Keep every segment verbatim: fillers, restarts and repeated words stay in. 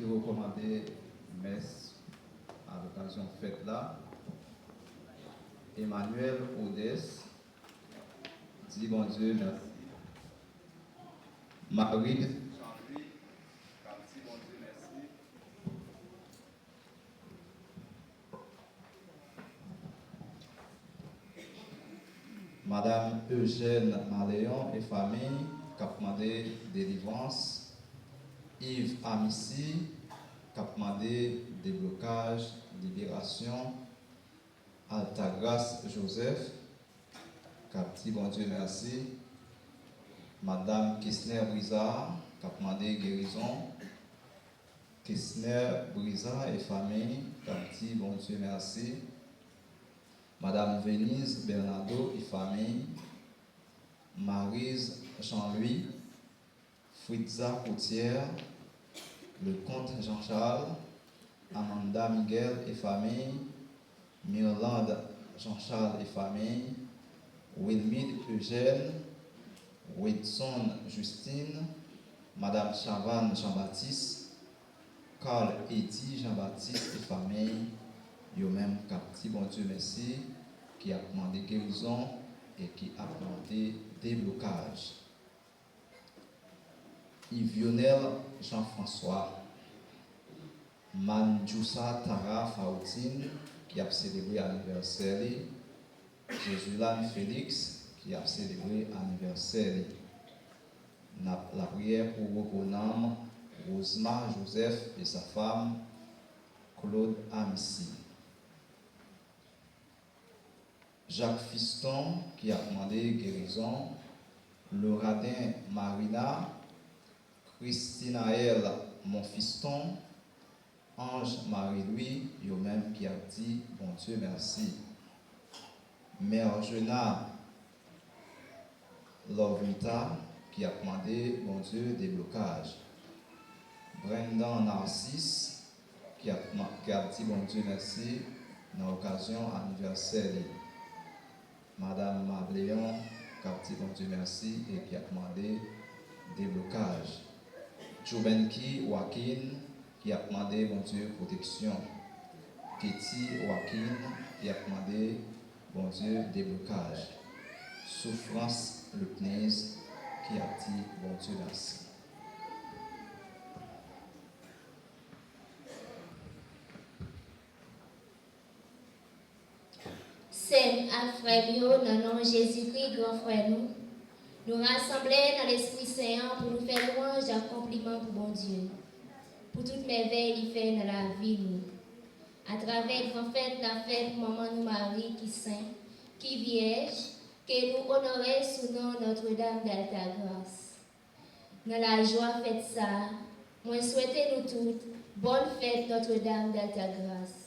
Ki rekòmande mès a lokazyon fèt la, Emmanuel Odès, di Bondye mèsi. Marie Jean-Louis, k ap di Bondye mèsi. Madanm Eugène Maléon e fanmi k ap mande delivrans, Yves Amici k ap mande deblokaj, liberasyon, Altagrace Joseph k ap di Bondye mèsi, Madanm Kesner Brizard k ap mande gerizon, Kesner Brizard e fanmi k ap di Bondye mèsi, Madanm Venise Bernardo e fanmi, Marise Jean-Louis, Fritza Coutière, Lecomte Jean-Charles, Amanda Miguel e fanmi, Mirlande Jean-Charles e fanmi, Wilmide Eugène, Wedson Justine, Madanm Chavannes Jean-Baptiste, Carl Eddy Jean-Baptiste e fanmi, yo menm k ap di Bondye mèsi, ki ap mande gerizon e ki ap mande deblokaj. Yvionel Jean-François, Mandjousa Tara Fautine ki ap selebre anivèsè li, Josulane Félix ki ap selebre anivèsè li. N ap lapriyè pou repo nanm Rosma Joseph e sa fanm, Claude Amici. Jacques Fiston ki ap mande gerizon, Loraden Marina, Christinaël Monfiston, Ange Marie Louis, yo menm ki ap di Bondye mèsi. Merjena Lovita ki ap mande Bondye deblokaj. Brendan Narcisse ki ap, ki ap di Bondye mèsi nan okazyon anivèsè li. Madanm Mableyon k ap di Bondye mèsi e ki ap mande deblokaj. Joubenki Wakin ki ap mande Bondye pwoteksyon. Katie Wakin ki ap mande Bondye deblokaj. Soufrans Lupnise ki ap di Bondye mèsi. Sè m ak frè m yo, nan non Jezikri, Gran Frè nou, nou rasanble nan Lespri Sen an pou nou fè lwanj ak konpliman pou Bondye, pou tout mèvèy li fè nan lavi nou. Atravè gran fèt n ap fè pou manman nou Mari ki sen, ki vyèj, ke nou onore sou non Notre-Dame d'Altagrace. Nan lajwa fèt sa a, mwen swete nou tout bòn fèt Notre-Dame d'Altagrace.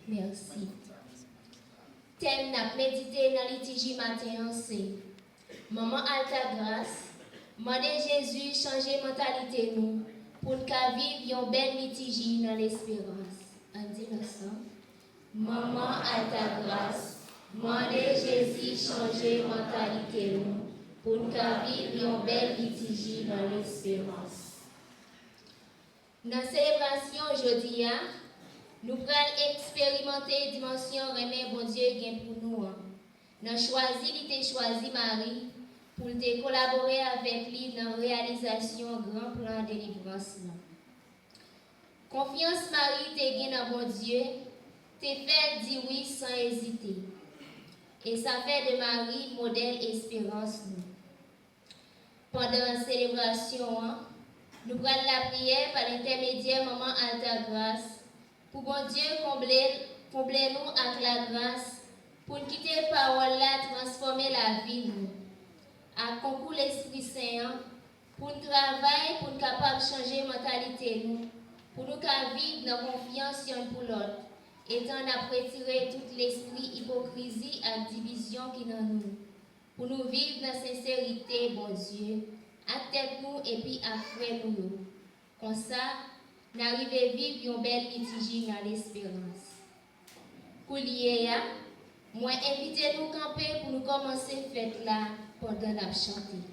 Mèsi. Tèm n ap medite nan litiji maten an se Manman Altagras, mande Jezi chanje mantalite nou pou n ka viv yon bèl litiji nan lesperans. Ann di l ansanm. Manman Altagras, mande Jezi chanje mantalite nou pou n ka viv yon bèl litiji nan lesperans. Nan selebrasyon jodi a, nou pral eksperimante dimansyon renmen Bondye gen pou nou an, nan chwazi li te chwazi Mari pou l te kolabore avèk li nan reyalizasyon gran plan delivrans lan. Konfyans Mari te gen nan Bondye te fè l di wi san ezite, e sa fè de Mari modèl esperans nou. Pandan selebrasyon an, nou pral lapriyè pa lentèmedyè Manman Altagras pou Bondye konble, konble nou ak lagras pou n kite pawòl la transfòme lavi nou, ak konkou Lespri Sen an, pou n travay pou n kapab chanje mantalite nou, pou nou ka viv nan konfyans yonn pou lòt, etan n ap retire tout lespri ipokrizi ak divizyon ki nan nou, pou nou viv nan senserite Bondye, ak tèt nou epi ak frè nou yo. Konsa, n a rive viv yon bèl litiji nan lesperans. Koulye a, mwen envite nou kanpe pou nou kòmanse fèt la pandan n ap chante.